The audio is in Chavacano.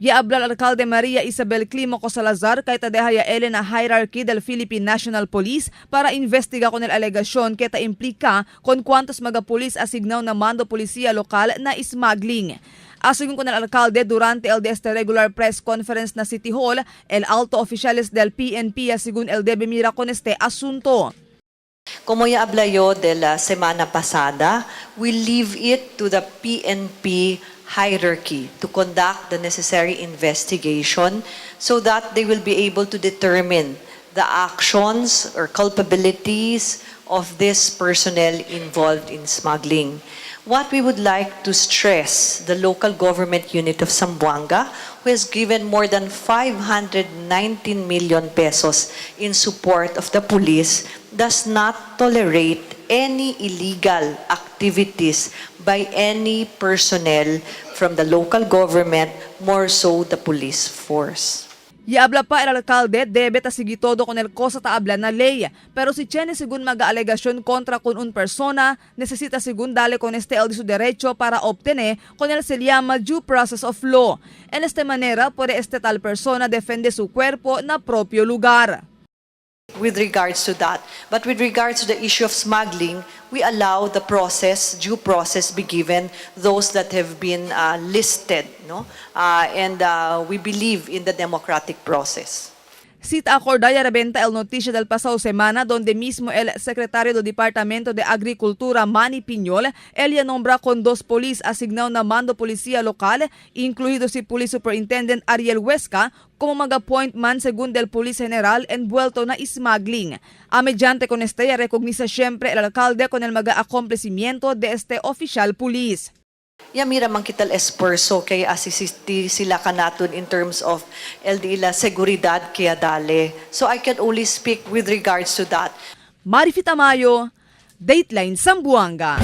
Ya habla el alcalde María Isabel Clímaco Salazar kay ta deja ya ele na hierarchy del Philippine National Police para investiga con el alegación que ta implica con cuantos mga pulis asignado na mando policía local na smuggling. Según con el alcalde durante el de este regular press conference na City Hall, el alto oficiales del PNP según el debe mira con este asunto. Como ya habla yo de la semana pasada, we leave it to the PNP hierarchy to conduct the necessary investigation so that they will be able to determine the actions or culpabilities of this personnel involved in smuggling. What we would like to stress, the local government unit of Zamboanga, who has given more than 519 million pesos in support of the police, does not tolerate any illegal activities by any personnel from the local government, more so the police force. Y habla pa el alcalde debe ta sigui todo con el cosa ta habla na ley. Pero si tiene según maga alegación contra con un persona, necesita según dale con este el de su derecho para obtener con el se llama due process of law. En esta manera puede este tal persona defende su cuerpo na propio lugar. With regards to that. But with regards to the issue of smuggling, we allow the process, due process be given those that have been listed, no? And we believe in the democratic process. Cita acordaya rebenta el noticia del pasado semana donde mismo el secretario del Departamento de Agricultura, Manny Piñol, él ya nombra con dos polis asignado na mando policía local, incluido si Police Superintendent Ariel Huesca, como mag-appointment según del Police General envuelto na smuggling. A mediante con este ya recogniza siempre el alcalde con el maga-acomplecimiento de este oficial police. Ya mira man kita el esfuerzo kay asisti sila kanaton in terms of el di ila seguridad kaya dale. So I can only speak with regards to that. Marifi Tamayo, Dateline Zamboanga.